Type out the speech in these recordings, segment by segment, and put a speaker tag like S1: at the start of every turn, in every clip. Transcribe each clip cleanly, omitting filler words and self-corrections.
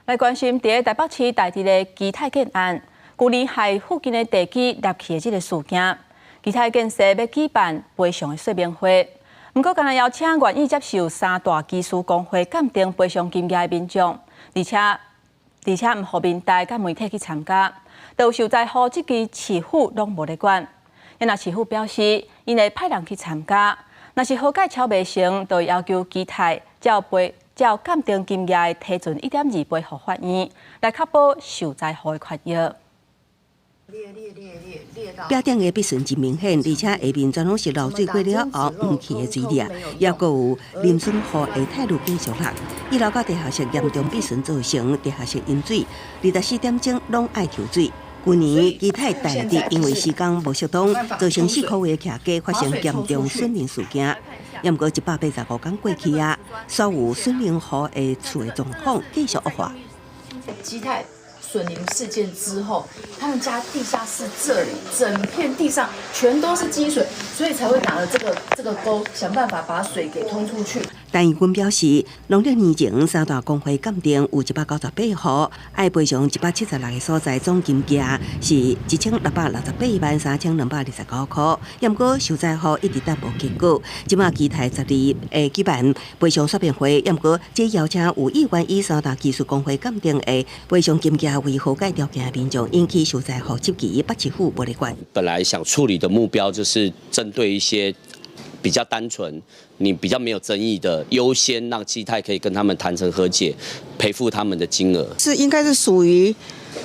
S1: 來關心佇台北市大直的基泰建案，舊年害附近的地基裂去的這个事件，基泰建設欲舉辦賠償的說明會，毋過干焦邀請願意接受三大機師公會鑑定賠償金額的民眾，而且毋予民代佮媒體去參加，都受災戶這支市府攏無咧管。若市府表示，𪜶會派人去參加，若是和解敲袂成，就要求基泰照賠照鑑定金額提存1.2倍予法院，來確保受災戶的權益。
S2: 壁頂的筆損真明顯，而且下面全攏是漏水過了後黃去的水裂，猶閣有淋損戶的態度繼續落。1樓到地下室嚴重筆損造成地下室淹水，24點鐘攏愛抽水。舊年基泰大直因為施工無適當，造成4個月徛家發生嚴重損鄰事件。毋過185天過去啊，所有損鄰戶的厝的狀況繼續惡化。
S3: 基泰損鄰事件之後，他們家地下室這裡整片地上全都是積水，所以才會打了這個溝，想辦法把水給通出去。
S2: 陳義軍表示，農曆年前三大公會鑑定有198戶，愛賠償176個所在，總金額是16,683,229箍。毋過受災戶一直等無結果，這馬基泰十二會舉辦賠償說明會，毋過這邀請有意願以三大機師公會鑑定的賠償金額為和解條件的民眾，引起受災戶質疑，北市府無咧管。
S4: 本來想處理的目標就是針對一些比較單純、你比較沒有爭議的，優先讓基泰可以跟他們談成和解，賠付他們的金額。
S5: 是應該是屬於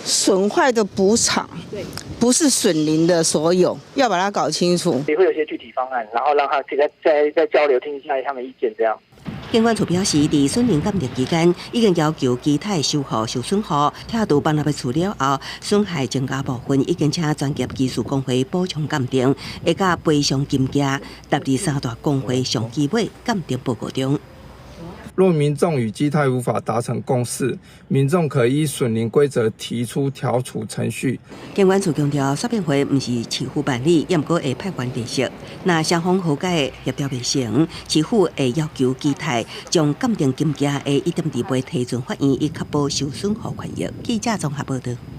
S5: 損壞的補償，不是損鄰的所有，要把它搞清楚。
S6: 也會有些具體方案，然後讓他可以再交流，聽一下他們意見，這樣。
S2: 警管處表示，佇損鄰鑑定期間，已經要求基泰修復受損戶，拆除崩落的厝了後，損害增加部分已經請專業機師公會補充鑑定，會佮賠償金額納入三大公會上期尾鑑定報告中。
S7: 若民眾與基泰無法達成共識，民眾可依損鄰規則提出調處程序。
S2: 警管處強調，說明會毋是市府辦理，毋過會派員列席。若雙方和解協調袂成，市府會要求基泰將鑑定金額的1.2倍提存法院，以確保受損戶權益。記者綜合報道。